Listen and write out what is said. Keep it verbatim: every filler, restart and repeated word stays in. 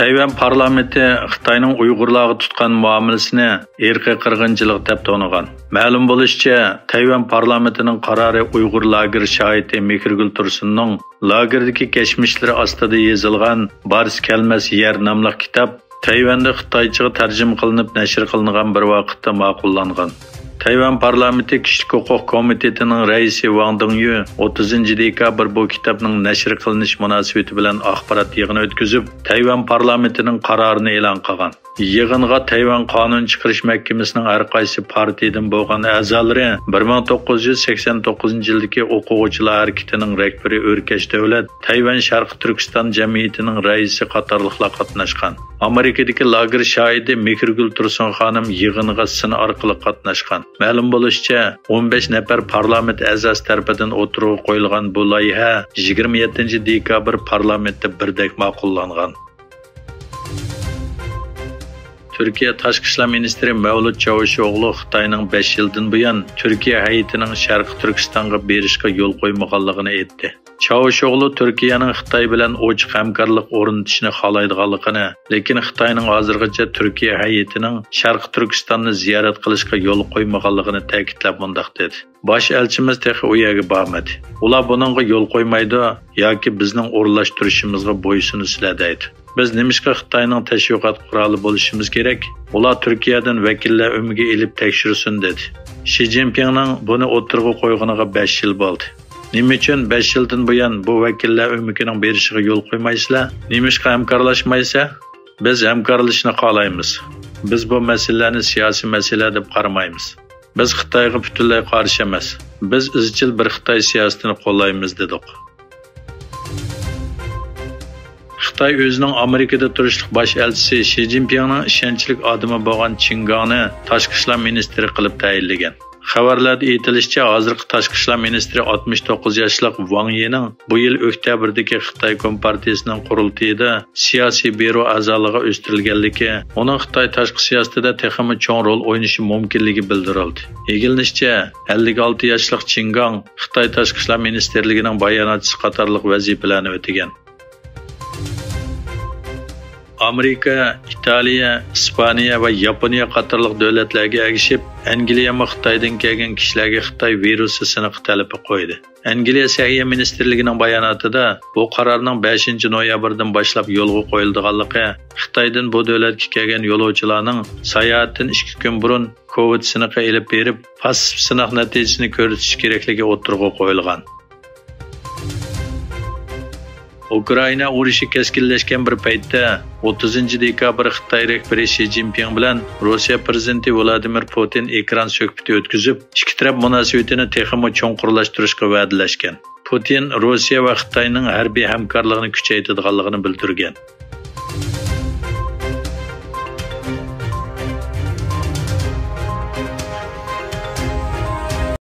تەيۋەن پارلامېنتى خىتاينىڭ ئۇيغۇرلارغا تۇتقان مۇئامىلىسىنى ئىرقىي قىرغىنچىلىق دەپ تونۇغان. مەلۇم بولۇشىچە، تەيۋەن پارلامېنتىنىڭ قارارى ئۇيغۇر لاگېر شاھىتى مېھرىگۈل تۇرسۇننىڭ لاگېردىكى كەچمىشلىرى ئاستىدا يېزىلغان بارسا كەلمەس يەر ناملىق كىتاب تەيۋەندە خىتايچىغا تەرجىمە قىلىنىپ نەشر قىلىنغان بىر ۋاقىتتا ماقۇللانغان. تەيۋەن پارلامېنتى كىشىلىك ھوقۇق كومىتېتىنىڭ رەئىسى ۋاڭ دېڭيۈ ئوتتۇزىنچى دېكابىر بۇ كىتابنىڭ نەشر قىلىنىش مۇناسىۋىتى بىلەن ئاخبارات يىغىنى ئۆتكۈزۈپ، تەيۋەن پارلامېنتىنىڭ قارارىنى ئېلان قىلغان. يىغىنغا تەيۋەن قانۇن چىقىرىش مەھكىمىسىنىڭ ھەر قايسى پارتىيىدىن بولغان ئەزالىرى بىر مىڭ توققۇز يۈز سەكسەن توققۇزىنچى يىلدىكى ئوقۇغۇچىلار ھەرىكىتىنىڭ رەھبىرى ئۆركەش دۆلەت، تەيۋەن شەرقىي تۈركىستان جەمئىيىتىنىڭ رەئىسى قاتارلىقلار قاتناشقان. ئامېرىكىدىكى لاگېر شاھىتى مېھرىگۈل تۇرسۇن خانىم يىغىنغا سىن ئارقىلىق قاتناشقان. مەلۇم بولۇشىچە، ئون بەش نەپەر پارلامېنت ئەزاسى تەرىپىدىن ئوتتۇرىغا قويۇلغان بۇ لايىھە يىگىرمە يەتتىنچى دېكابىر پارلامېنتتا بىردەك ماقۇللانغان. تۈركىيە تاشقى ئىشلار مىنىستىرى مەۋلۇت چاۋۇشئوغلۇ خىتاينىڭ بەش يىلدىن بۇيان تۈركىيە ھەيئىتىنىڭ شەرقىي تۈركىستانغا بېرىشقا يول قويمىغانلىقىنى ئېيتتى. چاۋۇشئوغلۇ تۈركىيەنىڭ خىتاي بىلەن ئوچۇق ھەمكارلىق ئورنىتىشنى خالايدىغانلىقىنى، لېكىن خىتاينىڭ ھازىرغىچە تۈركىيە ھەيئىتىنىڭ شەرقىي تۈركىستاننى زىيارەت قىلىشقا يول قويمىغانلىقىنى تەكىتلەپ مۇنداق دېدى: «باش ئەلچىمىز تېخى ئۇ يەرگە بارمىدى. ئۇلار بۇنىڭغا يول قويمايدۇ ياكى بىزنىڭ ئورۇنلاشتۇرۇشىمىزغا بويسۇنىسىلەر دەيدۇ. بىز نېمىشقا خىتاينىڭ تەشۋىقات قورالى بولۇشىمىز كېرەك؟ ئۇلار تۈركىيەدىن ۋەكىللەر ئۆمىكى ئېلىپ تەكشۈرسۇن» دېدى. شى جىنپىڭنىڭ بۇنى ئوتتۇرىغا قويغىنىغا بەش يىل بولدى. «نېمە ئۈچۈن بەش يىلدىن بۇيان بۇ ۋەكىللەر ئۆمىكىنىڭ بېرىشىغا يول قويمايسىلەر؟ نېمىشقا ھەمكارلاشمايسىلەر؟ بىز ھەمكارلىشىشنى خالايمىز. بىز بۇ مەسىلىلەرنى سىياسىي مەسىلە دەپ قارىمايمىز. بىز خىتايغا پۈتۈنلەي قارشى ئەمەس. بىز ئىزچىل بىر خىتاي سىياسىتىنى قوللايمىز» دېدۇق. خىتاي ئۆزىنىڭ ئامېرىكىدا تۇرۇشلۇق باش ئەلچىسى شى جىنپىڭنىڭ ئىشەنچلىك ئادىمى بولغان چىن گاڭنى تاشقى ئىشلار مىنىستىرى قىلىپ تەيىنلىگەن. خەۋەرلەردە ئېيتىلىشىچە، ھازىرقى تاشقى ئىشلار مىنىستىرى ئاتمىش توققۇز ياشلىق ۋاڭ يىنىڭ بۇ يىل ئۆكتەبىردىكى خىتاي كومپارتىيىسىنىڭ قۇرۇلتىيىدا سىياسىي بيۇرو ئەزالىقىغا ئۆستۈرۈلگەنلىكى، ئۇنىڭ خىتاي تاشقى سىياسىتىدە تېخىمۇ چوڭ رول ئوينىشى مۇمكىنلىكى بىلدۈرۈلدى. ئىگىلىنىشىچە، ئەللىك ئالتە ياشلىق چىن گاڭ خىتاي تاشقى ئىشلار مىنىستىرلىكىنىڭ باياناتچىسى قاتارلىق ۋەزىپىلەرنى ئۆتىگەن. ئامېرىكا، ئىتالىيە، ئىسپانىيە ۋە ياپونىيە قاتارلىق دۆلەتلەرگە ئەگىشىپ، ئەنگلىيەمۇ خىتايدىن كەلگەن كىشىلەرگە خىتاي ۋىرۇسى سىنىقى تەلىپى قويدى. ئەنگلىيە سەھىيە مىنىستىرلىكىنىڭ باياناتىدا بۇ قارارنىڭ بەشىنچى نويابىردىن باشلاپ يولغا قويۇلىدىغانلىقى، خىتايدىن بۇ دۆلەتكە كەلگەن يولۇچىلارنىڭ ساياھەتتىن ئىككى كۈن بۇرۇن كوۋىد سىنىقى ئېلىپ بېرىپ، پاسسىپ سىناق نەتىجىسىنى كۆرسىتىشى كېرەكلىكى ئوتتۇرىغا قويۇلغان. ئۇكرائىنا ئۇرۇشى كەسكىنلەشكەن بىر پەيتتە، ئوتتۇزىنچى دېكابىر خىتاي رەھبىرى شى جىنپىڭ بىلەن روسىيە پىرېزىدېنتى ۋلادىمىر پۇتىن ئېكران سۆھبىتى ئۆتكۈزۈپ، ئىككى تەرەپ مۇناسىۋىتىنى تېخىمۇ چوڭقۇرلاشتۇرۇشقا ۋەدىلەشكەن. پۇتىن روسىيە ۋە خىتاينىڭ ھەربىي ھەمكارلىقىنى كۈچەيتىدىغانلىقىنى بىلدۈرگەن.